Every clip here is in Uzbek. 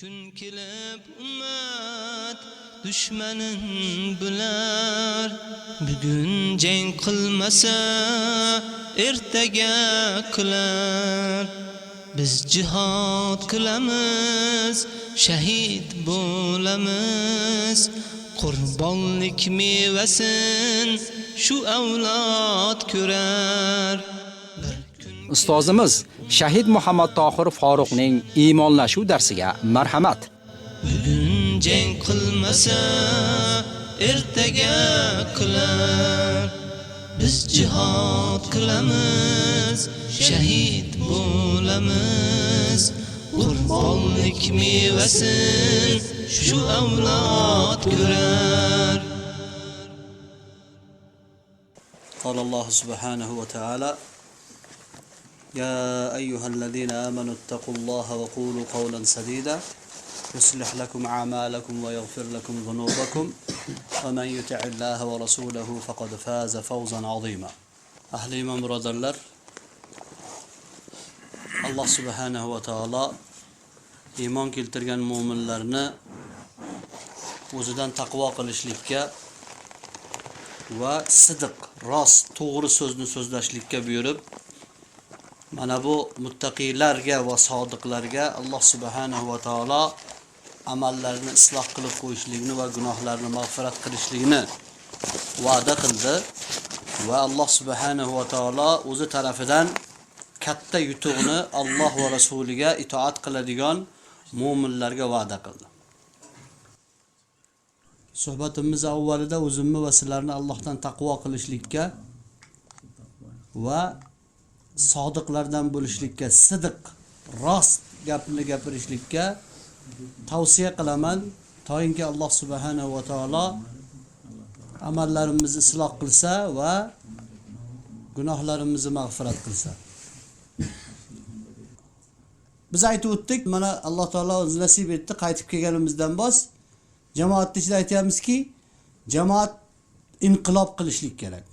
Kun kelib ummat dushmanin bular. Bugun jang qilmasa, ertaga qilar. Biz jihad qilamiz, shahid bo'lamiz. Qurbonlik mevasin shu avlod ko'rar. Bir kun Ustozimiz Shahid Muhammad Tohir Faruqning iymonlashuv darsiga marhamat. Bugun jang qilmasa, ertaga qilar. Biz jihad qilamiz, shahid bo'lamiz. Qurbonlik mevasin shu avlod ko'rar. قال الله سبحانه وتعالى: يا أيها الذين آمنوا اتقوا الله وقولوا قولا سديدا يصلح لكم أعمالكم ويغفر لكم ذنوبكم ومن يطع الله ورسوله فقد فاز فوزا عظيما. Ahli iymon birodarlar, Alloh subhanahu va taolo iymon keltirgan mu'minlarni o'zidan taqvo qilishlikka va sidiq, rost, to'g'ri so'zni so'zlashlikka buyurib, mana bu muttaqiylarga va sodiqlarga Alloh subhanahu va taolo amallarni isloh qilib qo'yishlikni va gunohlarni mag'firat qilishlikni va'da qildi va Alloh subhanahu va taolo o'zi tarafidan katta yutuqni Alloh va rasuliga itoat qiladigan mu'minlarga va'da qildi. Suhbatimiz avvalida o'zimni va sizlarni Allohdan taqvo qilishlikka va sodiqlardan bo'lishlikka, sidiq, rost gapni gapirishlikka tavsiya qilaman. Toyinki Alloh subhanahu va taolo amallarimizni isloh qilsa va gunohlarimizni mag'firat qilsa. Biz aytib o'tdik, mana Alloh taolo o'zi nasib etdi, qaytib kelganimizdan bos jamoatning ichida aytyapmizki, jamoat inqilob qilishlik kerak.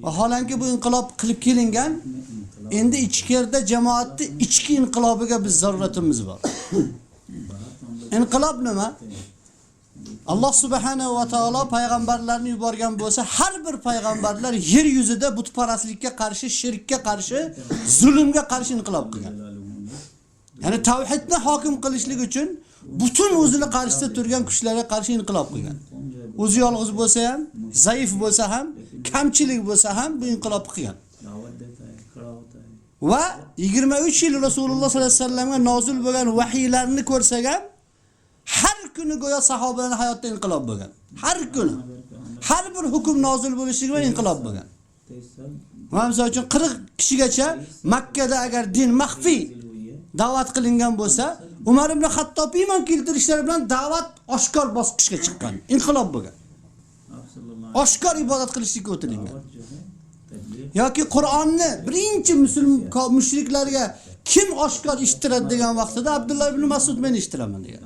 Vaholanki bu inqilob qilib kelingan, endi ichkarida jamoatning ichki inqilobiga biz zaruratimiz bor. Inqilob nima? Alloh subhanahu va taolo payg'ambarlarni yuborgan bo'lsa, har bir payg'ambarlar yer yuzida butparastlikka qarshi, shirkka qarshi, zulmga qarshi inqilob qilgan. Ya'ni tavhidni hokim qilishlik uchun butun o'zini qarshisida turgan kuchlarga qarshi inqilob qilgan. O'zi yolg'iz bo'lsa ham, zaif bo'lsa ham, kamchilik bo'lsa ham bu inqilob qilgan. Va 23 yil Rasululloh sollallohu alayhi vasallamga nozil bo'lgan vahiylarni ko'rsak ham, har kuni go'yo sahobalarning hayotida inqilob bo'lgan. Har kuni. Har bir hukm nozil bo'lishligi bilan inqilob bo'lgan. Misol uchun 40 kishigacha Makka da agar din maxfiy da'vat qilingan bo'lsa, Umar ibn Xattob iymon keltirishlari bilan da'vat oshkor bosqichga chiqqan, inqilob bo'lgan. Oshkor ibodat qilishlikka o'tilingan. Yoki Qur'onni birinchi musulmon mushriklarga kim oshkor eshittiradi degan vaqtida Abdulloh ibn Mas'ud men eshittiraman degan.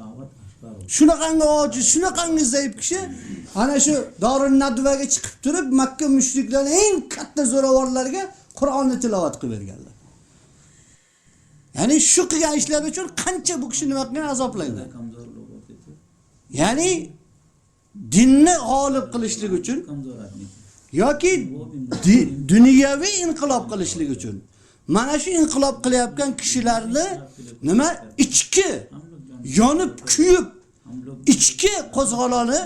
Shunaqangi ojiz, shunaqangi zaif kishi ana shu Dorun Nadvaga chiqib turib Makka mushriklarining eng katta zo'ravorlariga Qur'onni tilovat qilib berganlar. Ya'ni shu qilgan ishlari uchun qancha bu kishi nima qilgan, azoblangan. Ya'ni dinni g'olib qilishlik uchun yoki dunyoviy inqilob qilishlik uchun mana shu inqilob qilayotgan kishilarni nima ichki yonib kuyib ichki qo'zg'oloni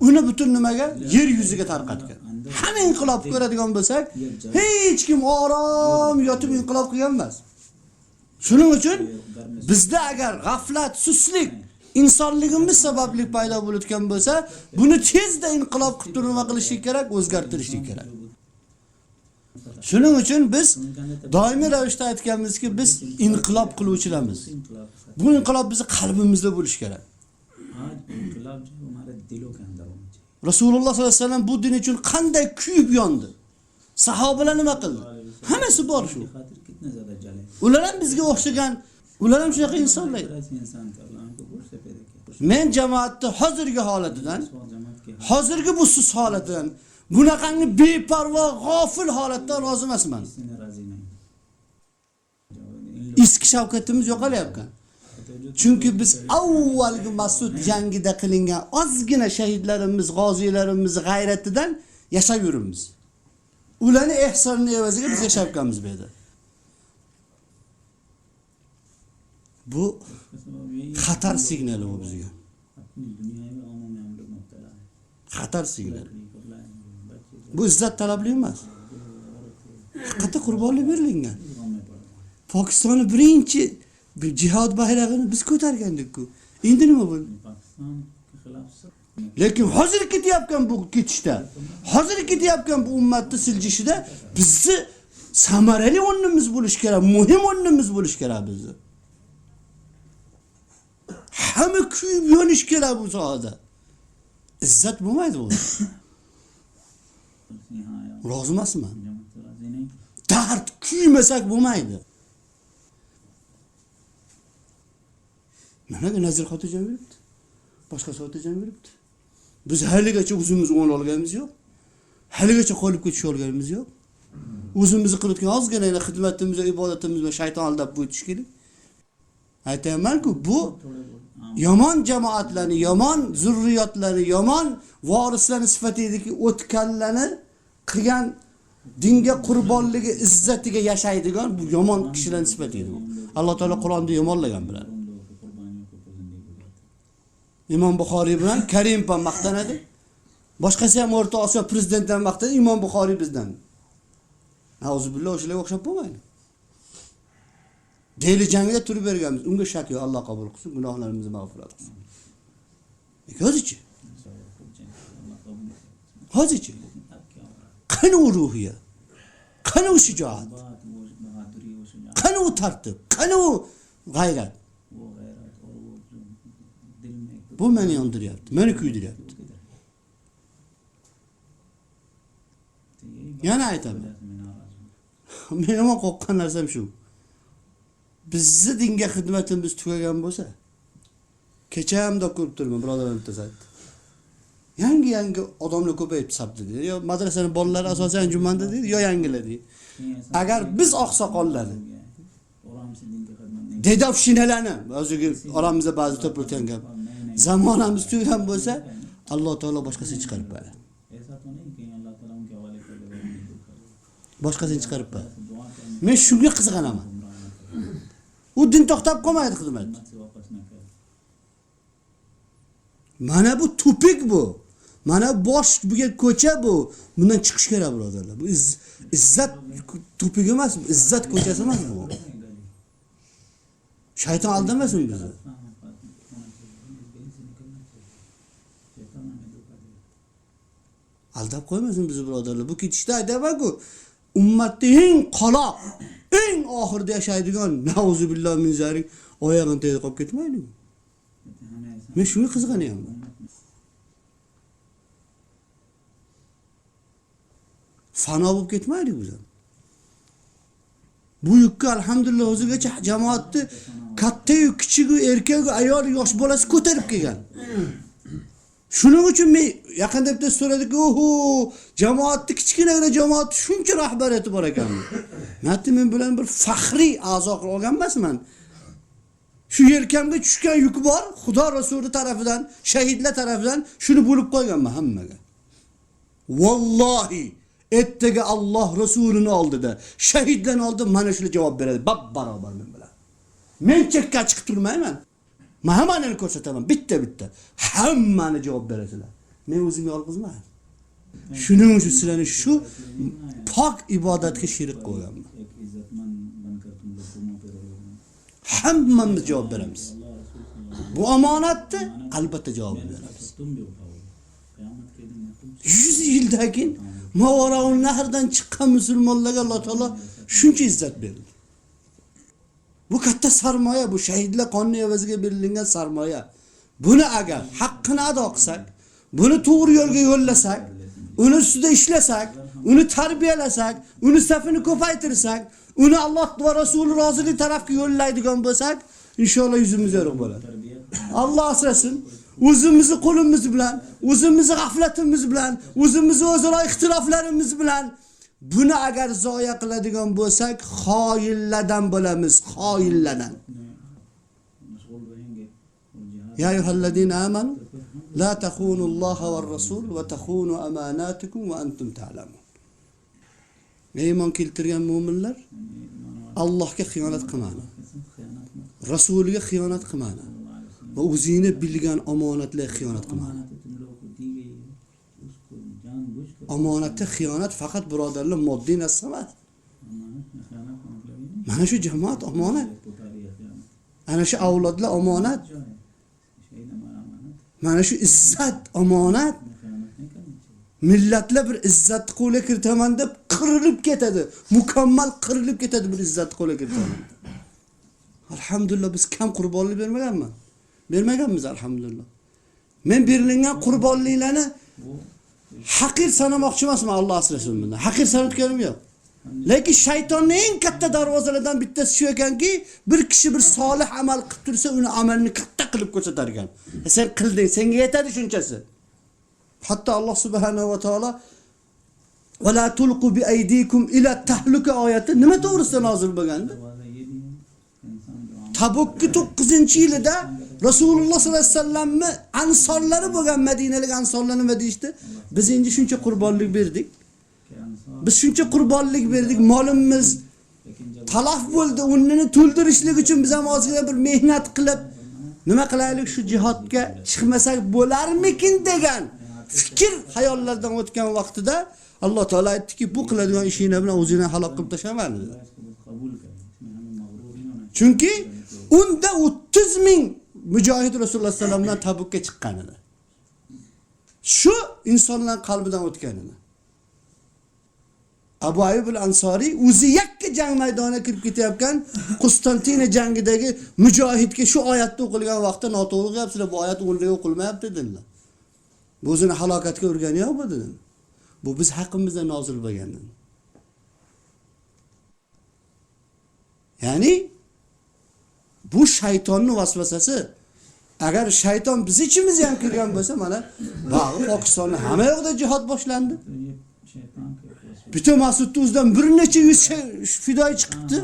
uni butun nimaga yer yuziga tarqatgan. Hamma inqilob ko'radigan bo'lsak, hech kim orom yotib inqilob qilgan emas. Shuning uchun bizda agar g'aflat, suslik insonligimiz sababli paydo bo'layotgan bo'lsa, buni tezda inqilob qilib turib nima qilishlik kerak, o'zgartirishlik kerak. Shuning uchun biz doimiy ravishda aytganmizki, biz inqilob qiluvchilarmiz. Bu inqilob bizning qalbimizda bo'lishi kerak. Rasululloh sollallohu alayhi vasallam bu din uchun qanday kuyib yondi? Sahobalar nima qildi? Hammasi bor shu. Ular ham bizga o'xshagan, ular ham shunaqa insonlar. Men jamoatni hozirgi holatidan, hozirgi bu sus holatidan, bunaqangi beparvo, g'ofil holatdan rozi emasman. Eski shavkatimiz yo'qolyapti. Chunki biz avvalgi Mas'ud jangida qilingan ozgina shahidlarimiz, g'oziylarimiz g'ayratidan yashab yuribmiz. Ularni ehsonini evaziga biz yashab bu yerda. Bu xatar signali bu bizga. Xatar signali. Bu izzat talabli emas. Haqiqatda qurbonlik berilgan. Pokistonni birinchi jihod bayrog'ini biz ko'targandik-ku. Endi nima bo'ldi? Lekin hozir ketayotgan bu ketishda, hozir ketayotgan bu ummatni siljishida bizni samarali o'rnimiz bo'lish kerak, muhim o'rnimiz bo'lish kerak bizni. Hamma kuyib yonish kerak bu sohada. Izzat bo'lmaydi bu. Rozi emasman. Dard kuymasak bo'lmaydi. Nimaga Nazir xotirjam yuribdi? Boshqa xotirjam yuribdi. Biz haligacha o'zimiz o'ng olganimiz yo'q. Haligacha qolibga tusha olganimiz yo'q. O'zimizni qilayotgan ozgina xizmatimiz va ibodatimiz bilan shayton aldab o'tish kerak. Aytamanku, bu yomon jamoatlarni, yomon zurriyotlarni, yomon vorislarni sifati ediki, o'tganlarni qilgan dinga qurbonligi, izzatiga yashaydigan bu yomon kishilarning sifati edi bu. Alloh taolo Qur'onda yomonlagan bularni. Imom Buxoriy bilan Karim ham maqtanadi. Boshqasi ham O'rta Osiyo prezidenti ham maqtanadi, Imom Buxoriy bizdan. Auzubillah, o'shalarga o'xshab bo'lmaydi. Deli jangda turib berganmiz. Unga shak yo'q, Alloh qabul qilsin, gunohlarimizni mag'firat qilsin. Hozirchi? Hozirchi? Qani u ruhiya? Qani u shijoat? Qani u tartib? Qani u g'ayrat? Bu meni yondiryapti, meni kuydiryapti. Yana aytaman. Men yomon qo'rqqan narsam shu. Bizni dinga xizmatimiz tugagan bo'lsa, kecha ham da ko'rib turibman, birodarlar bittasi aytdi. Yangi-yangi odamlar ko'payib sabdi dedi. Yo madrasaning bolalari asosan anjumanda deydi, yo yangilar deydi. Agar biz oqsoqollarni, dedovshinalarni, hozirgi oramizda ba'zi to'pilgan gap, zamonamiz tugagan bo'lsa, Alloh taolo boshqasini chiqarib beradi. Boshqasini chiqarib beradi. Men shunga qiziqanaman. U din to'xtab qolmaydi xizmat. Mana bu tupik bu. Mana bosh bo'lgan ko'cha bu. Bundan chiqish kerak birodarlar. Bu izzat tupik emas, izzat ko'chasi emas bu. Shayton aldamasin bizni. Aldab qo'ymasin bizni birodarlar. Bu ketishda aytaman-ku, ummatda eng qaloq, eng oxirida yashaydigan nauzubillah min zalik oyog'ini tagida qolib ketmaydi. Men shunga qiziqanyapman. Fano bo'lib ketmaydi biz ham. Bu yukka alhamdulillah o'zigacha jamoatni katta-yu, kichik-yu, erkak-yu, ayol, yosh bolasi ko'tarib kelgan. Shuning uchun men yaqinda bitta so'radik, "Oho, jamoatni kichkinagina jamoat shuncha rahbariyati bor ekanmi?" Men aytdim, men bilan bir faxriy a'zo qilib olgan emasman. Shu yelkamga tushgan yuk bor, Xudo Rasuli tarafidan, shahidlar tarafidan shuni bo'lib qo'yganman hammaga. Vallohi, ertaga Alloh Rasulini oldida, shahidlarning oldida mana shuni javob beradi, bab-barobar men bilan. Men chekka chiqib turmayman. Men hammani ko'rsataman, bitta-bitta. Hammani javob berasizlar. Men o'zim yolg'iz emas. Shuning uchun sizlarni shu pok ibodatga sherik qo'yganman. Hammamiz javob beramiz. Bu omonatni albatta javob beramiz. 100 yildan keyin Mavaraun Nahrdan chiqqan musulmonlarga Alloh taolo shuncha izzat berdi. Bu katta sarmoya, bu shahidlar qoni evaziga berilgan sarmoya. Buni agar haqqini ado qilsak, buni to'g'ri yo'lga yo'llasak, uni ustida ishlasak, uni tarbiyalasak, uni safini ko'paytirsak, uni Alloh va Rasuli roziligi tarafga yo'llaydigan bo'lsak, inshaalloh yuzimiz yorug' bo'ladi. Alloh asrasin. O'zimizni qo'limiz bilan, o'zimizni g'aflatimiz bilan, o'zimizni o'zaro ixtiloflarimiz bilan buni agar zoya qiladigan bo'lsak, xoinlardan bo'lamiz, xoinlardan. Ya ayyuhallazina amanu la takhunulloha var-rasul va takhunu amanatikum va antum ta'lamun. Iymon keltirgan mu'minlar, Allohga xiyonat qilmani, Rasuliga xiyonat qilmani va o'zingni bilgan omonatlarga xiyonat qilmani. Omonatga xiyonat faqat birodarlar moddiy narsa emas. Mana shu jamoat omonat. Ana shu avlodlar omonat. Mana shu izzat omonat. Millatlar bir izzatni qo'lga kiritaman deb qirilib ketadi. Mukammal qirilib ketadi bir izzatni qo'lga kiritaman. Alhamdulillah biz kam qurbonlik bermaganman. Bermaganmiz alhamdulillah. Men berilgan qurbonliklarni haqir sanamoqchi emasman, Alloh asrasin bundan. Haqir sanayotganim yo'q. Lekin shaytonning eng katta darvozalaridan bittasi shu ekanki, bir kishi bir solih amal qilib tursa, uni amalini katta qilib ko'rsatar ekan. Sen qilding, senga yetadi shunchasi. Hatto Alloh subhanahu va taolo va la tulqu bi aydikum ila tahluka oyati nima to'g'risida nozil bo'lgandi? Tabukki 9-yilida Rasululloh sollallohu alayhi vasallamni ansorlari bo'lgan Madinalik ansorlar nima deyishdi? Biz endi shuncha qurbonlik berdik. Biz shuncha qurbonlik berdik, molimiz talaf bo'ldi, unini to'ldirishlik uchun biz ham ozgina bir mehnat qilib nima qilaylik, shu jihodga chiqmasak bo'larmikin degan fikr xayollardan o'tgan vaqtida Alloh taolo aytdiki, bu qiladigan ishingni bilan o'zingni halok qilib tashlama dedi. Chunki unda 30 ming mujohid Rasululloh sollallohu alayhi vasallamdan Tabukka chiqqan edi. Shu insonlar qalbidan o'tgan edi. Abu Ayyub al-Ansoriy o'zi yakka jang maydoniga kirib ketayotgan Konstantina jangidagi mujohidga shu oyatni o'qilgan vaqtda noto'g'ri qilyapsizlar, bu oyat o'rniga o'qilmayapti dedilar. Bu o'zini halokatga urgani yo'q bu dedi. Bu biz haqimizda nozil bo'lgan dedi. Ya'ni bu shaytonning vasvasasi. Agar shayton biz ichimizga ham kirgan bo'lsa, mana bag'i Pokistonda hamma yoqda jihod boshlandi. Butun Mas'udni o'zidan bir necha yuz fidoyi chiqibdi.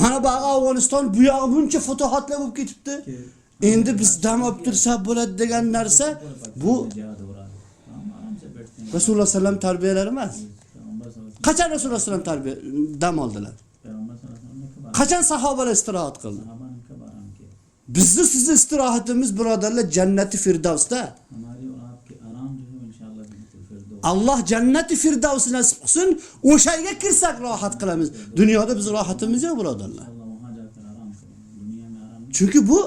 Mana bag'i Afg'oniston bu yog'i buncha futuhatlar bo'lib ketibdi. Endi biz dam olib tursa bo'ladi degan narsa bu Rasululloh sollallohu alayhi vasallam tarbiyalari emas. Qachon Rasululloh sollallohu alayhi vasallam tarbiya dam oldilar? Qachon sahobalar istirohat qildi? Bizni sizni istirohatimiz birodarlar jannati firdavsda. Alloh jannati firdavsni nasib qilsin, o'sha yerga kirsak rohat qilamiz. Dunyoda biz rohatimiz yo'q birodarlar. Chunki bu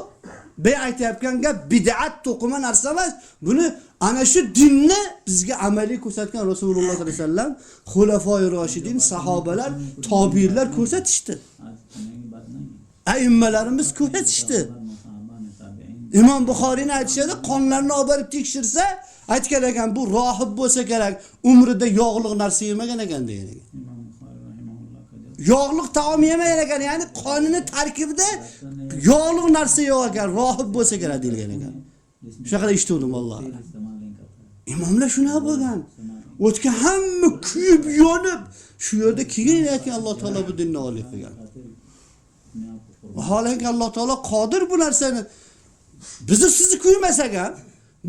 be aytayotgan gap bid'at to'qima narsa emas. Buni ana shu dinni bizga amaliy ko'rsatgan Rasululloh sollallohu alayhi vasallam, xulafoi roshidin, sahobalar, tobiinlar ko'rsatishdi. Aimmalarimiz ko'rsatishdi. Imom Buxoriyni aytishadi, qonlarni olib borib tekshirsa, aytgan ekan, bu rohib bo'lsa kerak, umrida yog'liq narsa yemagan ekan degan ekan. Yog'liq taom yemagan ekan, ya'ni qonini tarkibida yog'liq narsa yo'q ekan, rohib bo'lsa kerak degan ekan. Shunaqa eshitdim vallahi. Imomlar shunaqa bo'lgan. O'tgan hamma kuyib yonib, shu yerda keyin aytgan Alloh taolo bu dinni oliy qilgan. Vaholanki Alloh taolo qodir bu narsani bizni sizni kuymasak ham,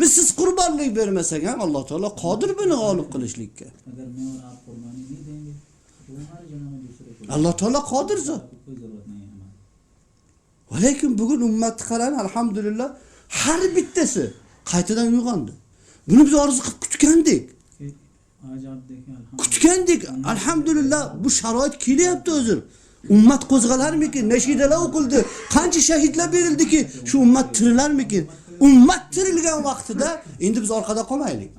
biz siz qurbonlik bermasak ham Alloh taolo qodir buni g'olib qilishlikka. Alloh taolo qodir zot. Lekin bugun ummatni qarang, alhamdulillah, har bittasi qaytadan uyg'ondi. Buni biz orzu qilib kutgandik. Kutgandik. Alhamdulillah bu sharoit kelyapti o'zi. Ummat qo'zg'alarmikin? Nashidalar o'qildi. Qancha shahidlar berildiki, shu ummat tirilarmikin? Ummat tirilgan vaqtida endi biz orqada qolmaylik.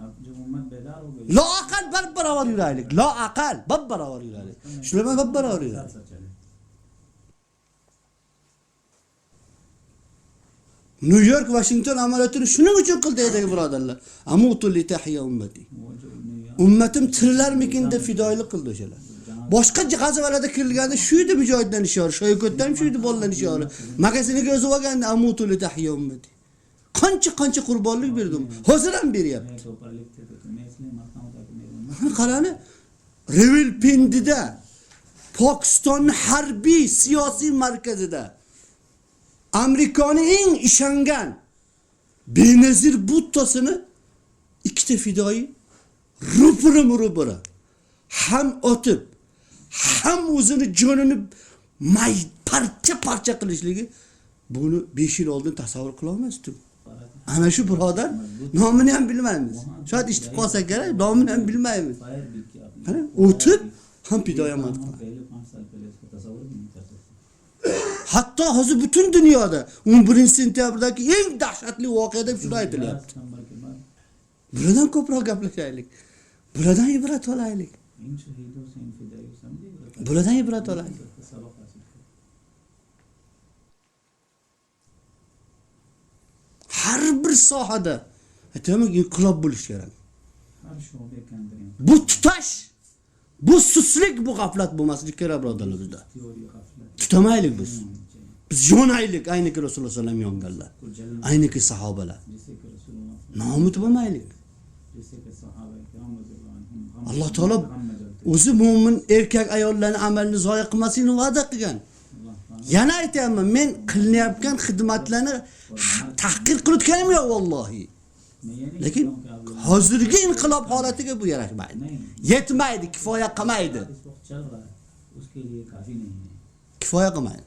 La aqal bab-barobar yuraylik. La aqal bab-barobar yuraylik. Shular bilan bab-barobar yuraylik. New York, Washington amaliyotini shuning uchun qildi edi birodarlar. Amutu li tahya ummati. Ummatim tirilarmikin deb fidoyilik qildi o'shalar. Boshqa g'azavalarda kirilganda shu edi mujohidlarning shiori, Shoykotdan shu edi bolalarning shiori. Magaziniga yozib olganda amutu li tahya ummati. Qancha qurbonlik berdim. Hozir ham beryapti. Qarani, Rawalpindida, Pokistonning harbiy siyosiy markazida Amerikaning eng ishongan Benazir Bhuttosini ikkita fidoi ro'para ham otib, ham o'zini jonini may parcha-parcha qilishligi buni 5 yil oldin tasavvur qila olmasdim. Ana shu birodar nomini ham bilmaymiz. Shoyat eshitib qolsak kerak, nomini ham bilmaymiz. Qani o'tib ham fidoyi amal qiladi. Hatto hozir butun dunyoda 11-sentyabrdagi eng dahshatli voqea deb shuni aytilyapti. Bulardan ko'proq gaplashaylik. Bulardan ibrat olaylik. Bulardan ibrat olaylik. Har bir sohada aytaman, inqilob bo'lish kerak. Bu tutash, bu suslik, bu g'aflat bo'lmasligi kerak birodarlar bizda. Tutamaylik biz. Biz yonaylik, ayniki Rasululloh sollallohu alayhi vasallam yonganlar. Ayniki sahobalar. Nomud bo'lmaylik. Alloh taolo o'zi mo'min erkak ayollarning amalini zoya qilmaslikni va'da qilgan. Yana aytayapman, men qilinayotgan xizmatlarni tahqir qilayotganim yo'q vallohi. Lekin hozirgi inqilob holatiga bu yarashmaydi. Yetmaydi, kifoya qilmaydi. Kifoya qilmaydi.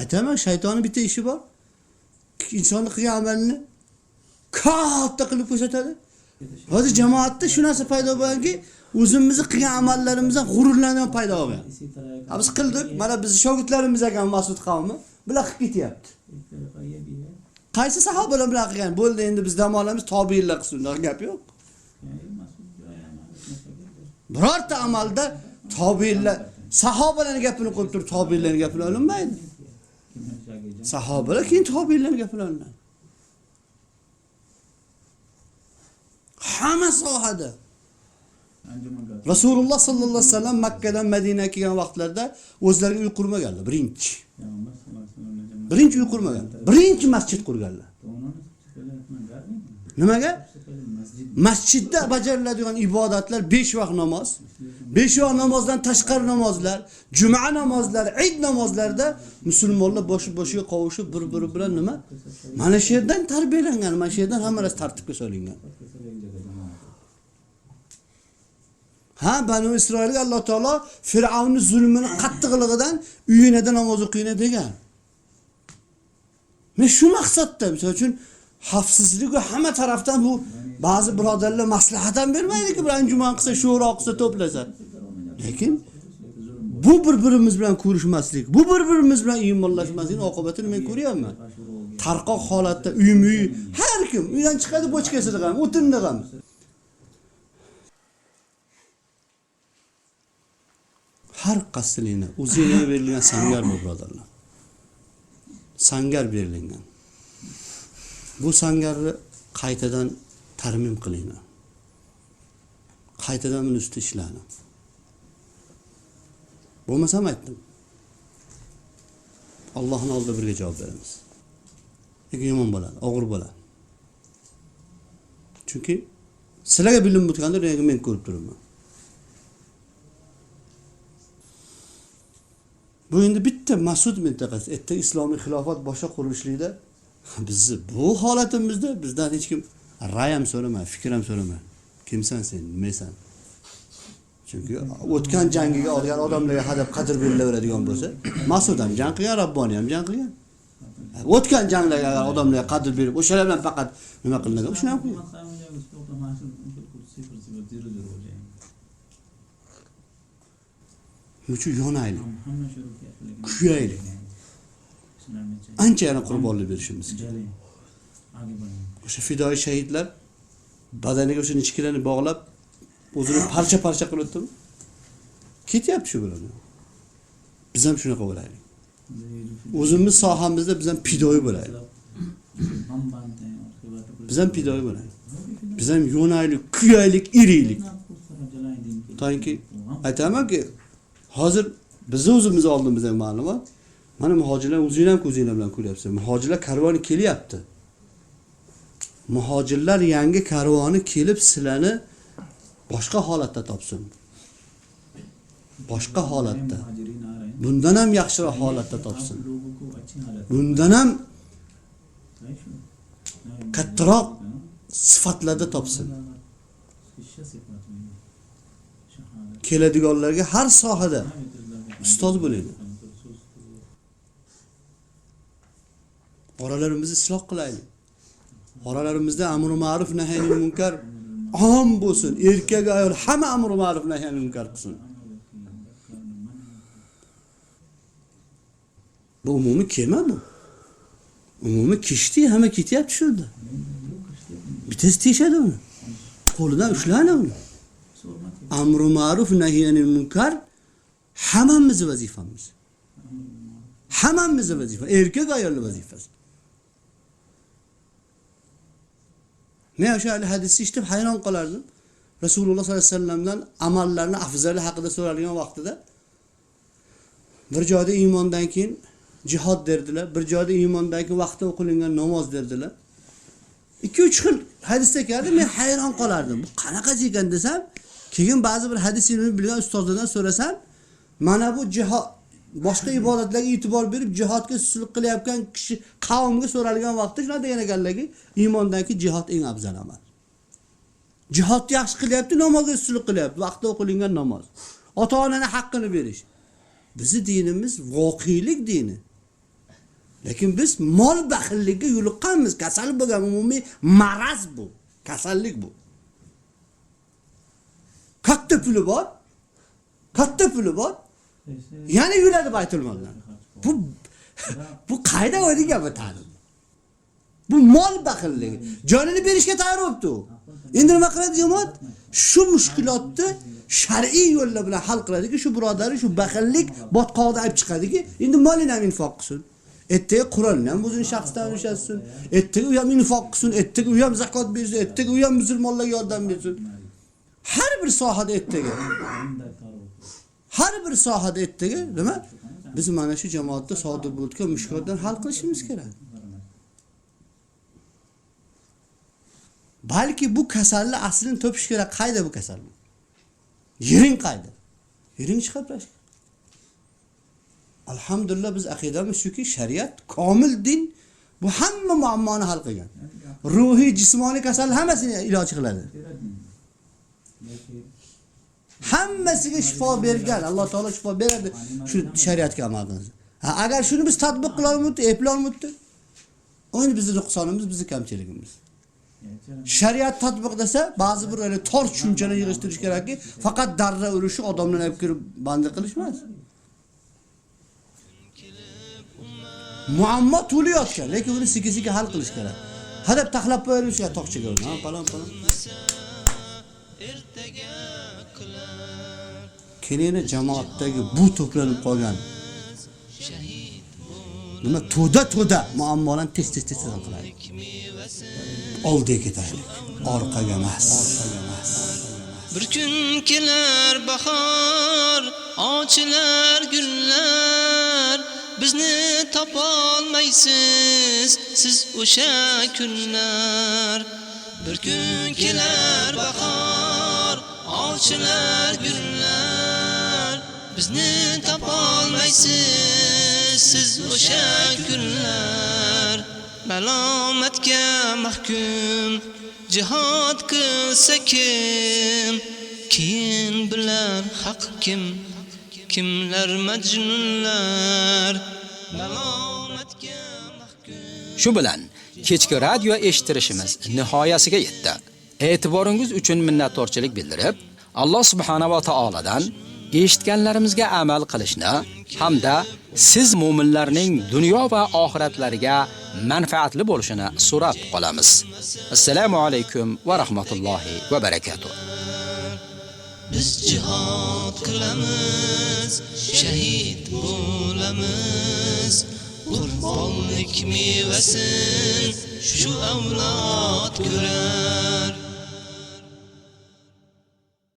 Aytaman, shaytonning bitta ishi bor. Insonni qilgan amalini katta qilib ko'rsatadi. Hozir jamoatda shu narsa paydo bo'lganki, o'zimizni qilgan amallarimizdan g'ururlanib paydo bo'lgan. Ha, biz qildik, mana bizni shogirdlarimiz ekan Mas'ud qavmi, bular qilib ketyapti. Qaysi sahobalar bular qilgan? Bo'ldi, endi biz dam olamiz, tobiinlar qilsin, unaqa gap yo'q. Birorta amalda tobiinlar, sahobalarning gapini qo'yib turib, tobiinlarning gapini olinmaydi. Sahobalar keyin tobiinlarning gapini olinadi. Hamma sohada Rasululloh sallallohu alayhi vasallam Makka dan Madinaga kelgan vaqtlarida o'zlariga uy qurmaganlar, birinchi. Birinchi uy qurmaganlar. Birinchi masjid qurganlar. Nimaga? Masjidda bajariladigan ibodatlar 5 vaqt namoz, 5 vaqt namozdan tashqari namozlar, juma namozlari, Eid namozlarida musulmonlar boshi-boshiga qovushib bir-biri bilan nima? Mana shu yerdan tarbiyalangan, mana shu yerdan hamma narsa tartibga solingan. Ha, Banu Isroilga Alloh taolo Fir'avnning zulmini qattiqligidan uyinada namoz o'qinglar degan. Men shu maqsadda, misol uchun, xavfsizlik va hamma tarafdan bu ba'zi birodarlar maslahat ham bermaydiki, bir anjuman qilsa, sho'ro qilsa, to'plasa. Lekin bu bir-birimiz bilan ko'rishmaslik, bu bir-birimiz bilan iymonlashmaslikning oqibatini men ko'ryapman. Tarqoq holatda uymi-uy, har kim uydan chiqadi, bochkasini ham, o'tinni ham. Har qasdini o'zingizga berilgan sangar bu birodarlar. Sangar berilgan. Bu sangarni qaytadan tarmim qilinglar. Qaytadan buni ustida ishlani. Bo'lmasam aytdim. Allohning oldida birga javob beramiz. Lekin yomon bo'ladi, og'ir bo'ladi. Chunki sizlarga bilinib o'tgandir, lekin men ko'rib turibman. Bu endi bitta Mas'ud mintaqasi, erta islomiy xilofat boshqa qurilishlikda bizni bu holatimizda bizdan hech kim ra'y ham so'ramaydi, fikr ham so'ramaydi. Kimsan sen, nimasan? Chunki o'tgan jangiga olgan odamlarga hadab qadr berilaveradigan bo'lsa, Mas'ud ham jang qilgan, Rabboni ham jang qilgan. O'tgan janglarga agar odamlarga qadr berib, o'shalar bilan faqat nima qilinadi, o'shani ham qilgan. Shuning uchun yonaylik, kuyaylik. Ancha yana qurbonlik berishimiz kerak. O'sha fidoi shahidlar badaniga o'sha nechkilarni bog'lab, o'zini parcha-parcha qilib o'tdimi? Ketyapti shu bilan. Biz ham shunaqa bo'laylik. O'zimiz sohamizda biz ham fidoi bo'laylik. Biz ham fidoi bo'laylik. Biz ham yonaylik, kuyaylik, iriylik. To'yinki aytamanki, hozir bizni o'zimiz oldimizda ma'lumot. Mana muhojirlar o'zinglar ham ko'zinglar bilan ko'ryapsizlar. Muhojirlar karvoni kelyapti. Muhojirlar yangi karvoni kelib sizlarni boshqa holatda topsin. Boshqa holatda, bundan ham yaxshiroq holatda topsin. Bundan ham kattaroq sifatlarda topsin. Keladiganlarga har sohada ustoz bo'laylik. Oralarimizni isloh qilaylik. Oralarimizda amri ma'ruf nahy anil munkar om bo'lsin. Erkak ayol hamma amri ma'ruf nahy anil munkar qilsin. Bu umumiy kema bu. Umumiy kishti hamma ketyapti shunda. Bittasi teshadi uni. Qo'lidan ushlanadi uni. Amri ma'ruf nahy anil munkar hammamiz vazifamiz. Hammamiz vazifa, erkak ayolning vazifasi. Men o'sha hadisni eshitib hayron qolardim. Rasululloh sollallohu alayhi vasallamdan amallarning afzali haqida so'ralgan vaqtida bir joyda iymondan keyin jihod derdilar, bir joyda iymondan keyin vaqtda o'qilingan namoz derdilar. 2-3 xil hadisda keldi, men hayron qolardim. Bu qanaqasi ekan desam, keyin ba'zi bir hadis ilmini bilgan ustozlardan so'rasam, mana bu jihod boshqa ibodatlarga e'tibor berib jihodga suslik qilayotgan kishi qavmga so'ralgan vaqtda shunday degan ekanlarki, iymondan keyin jihod eng afzal amal. Jihodni yaxshi qilyapti, namozga suslik qilyapti, vaqtda o'qilingan namoz. Ota-onaning haqqini berish. Bizning dinimiz voqelik dini. Lekin biz mol baxilligiga yo'liqqanmiz, kasal bo'lgan umumiy maraz bu, kasallik bu. Katta puli bor. Katta puli bor. Yana yuradi baytul moldan. Bu qayda o'ylagan bu ta'lim? Bu mol baxilligi. Jonini berishga tayyor bo'libdi u. Endi nima qiladi jamoat? Shu mushkulotni shar'iy yo'llar bilan hal qiladiki, shu birodari shu baxillik botqoqda olib chiqadiki, endi molini ham infoq qilsin. Ertaga Qur'onni ham o'zini shaxsdan ushlasin. Ertaga u ham infoq qilsin, ertaga u ham zakot bersin, ertaga u ham musulmonlarga yordam bersin. Har bir sohada ertaga. Har bir sohada ertaga nima? Biz mana shu jamoatda sodir bo'layotgan mushkulotlarni hal qilishimiz kerak. Balki bu kasalni aslini topish kerak. Qayda bu kasal? Yering qayda? Yering chiqarib tashlash. Alhamdulillah biz aqidamiz shuki, shariat komil din, bu hamma muammoni hal qilgan. Ruhiy, jismoniy kasal hammasini iloj qiladi. Hammasiga shifo bergan. Alloh taolo shifo beradi shu shariatga amal qilsa. Ha, agar shuni biz tatbiq qila olmaydi, eplay olmaydi, endi bizning nuqsonimiz, bizning kamchiligimiz. Shariat tatbiq desa, ba'zi bir öyle tor tushunchani yig'ishtirish kerakki, faqat darra urishi odamlarni olib kirib bandi qilish emas. Muammo to'layotgan, lekin uni sekin-sekin hal qilish kerak. Hadab taxlab qo'yilish kerak tog'chaga. Ha, falon falon. Keyin jamoatdagi bu to'planib qolgan nima to'da-to'da muammolarni tez-tez hal qilaylik. Oldiga ketaylik, orqaga emas. Bir kun kelar bahor, ochilar gullar, bizni topolmaysiz siz o'sha kunlar. Bir kun kelar bahor, ochilar gullar, bizni topolmaysiz siz o'sha kunlar. Malomatga mahkum jihad qilsa kim, keyin bilar haq kim, kimlar majnunlar. Malomatga mahkum. Shu bilan kechki radio eshittirishimiz nihoyasiga yetdi. E'tiboringiz uchun minnatdorchilik bildirib, Alloh subhanahu va taoladan eshitganlarimizga amal qilishni hamda siz mu'minlarning dunyo va oxiratlariga manfaatli bo'lishini so'rab qolamiz. Assalomu alaykum va rahmatullohi va barakatuh. Biz jihad qilamiz, shahid bo'lamiz, qurbonlik mevasin shu avlod ko'rar.